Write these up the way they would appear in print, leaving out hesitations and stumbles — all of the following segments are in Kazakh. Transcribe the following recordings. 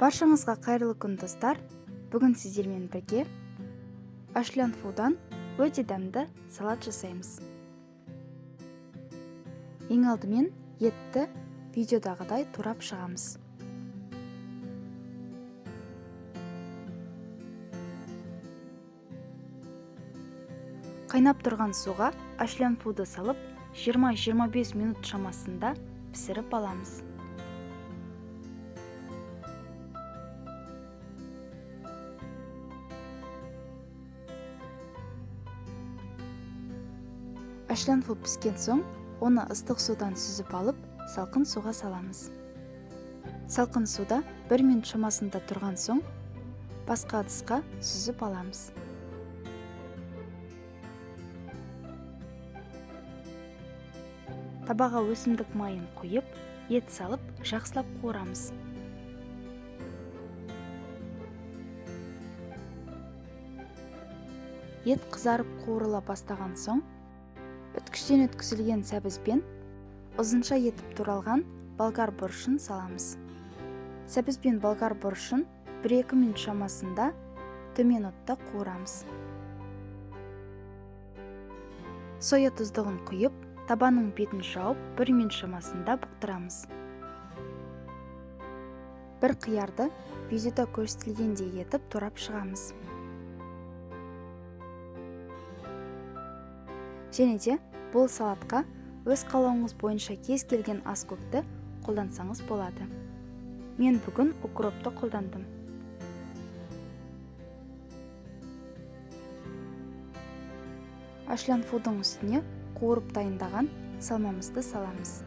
Баршаңызға қайырлы күн, достар. Бүгін сіздермен бірге ашлянфудан өте дәмді салат жасаймыз. Ең алдымен етті видеодағыдай турап шығамыз. Қайнап тұрған суға ашлянфуды салып, 20-25 минут шамасында пісіріп аламыз. Ашлянфу піскен соң, оны ыстық судан сүзіп алып, салқын суға саламыз. Салқын суда 1 минут шамасында тұрған соң, басқа ыдысқа сүзіп аламыз. Табаға өсімдік майын құйып, ет салып, жақсылап қуырамыз. Ет қызарып қуырыла бастаған соң, үткіштен өткізілген сәбізбен ұзынша етіп туралған болгар бұрышын саламыз. Сәбіз бен болгар бұрышын 1-2 минут шамасында төмен отта қуырамыз. Соя тұздығын құйып, табаның бетін жауып, 1 минут шамасында бұқтырамыз. Бір қиярды видеода көрсетілгендей етіп турап шығамыз. Және де бұл салатқа өз қалауыңыз бойынша кез келген аскөкті қолдансаңыз болады. Мен бүгін укропты қолдандым. Ашлянфудың үстіне қуырып дайындаған салмамызды саламыз.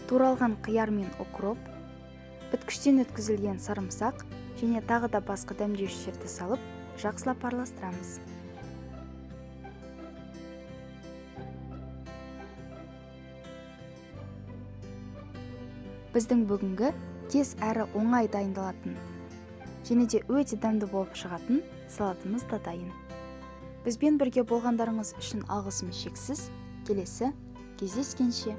Туралған қияр мен укроп, үткіштен өткізілген сарымсақ және тағы да басқа дәмдеуіштерді салып, жақсылап араластырамыз. Біздің бүгінгі тез әрі оңай дайындалатын және де өте дәмді болып шығатын салатымыз да дайын. Бізбен бірге болғандарыңыз үшін алғысым шексіз. Келесі кездескенше.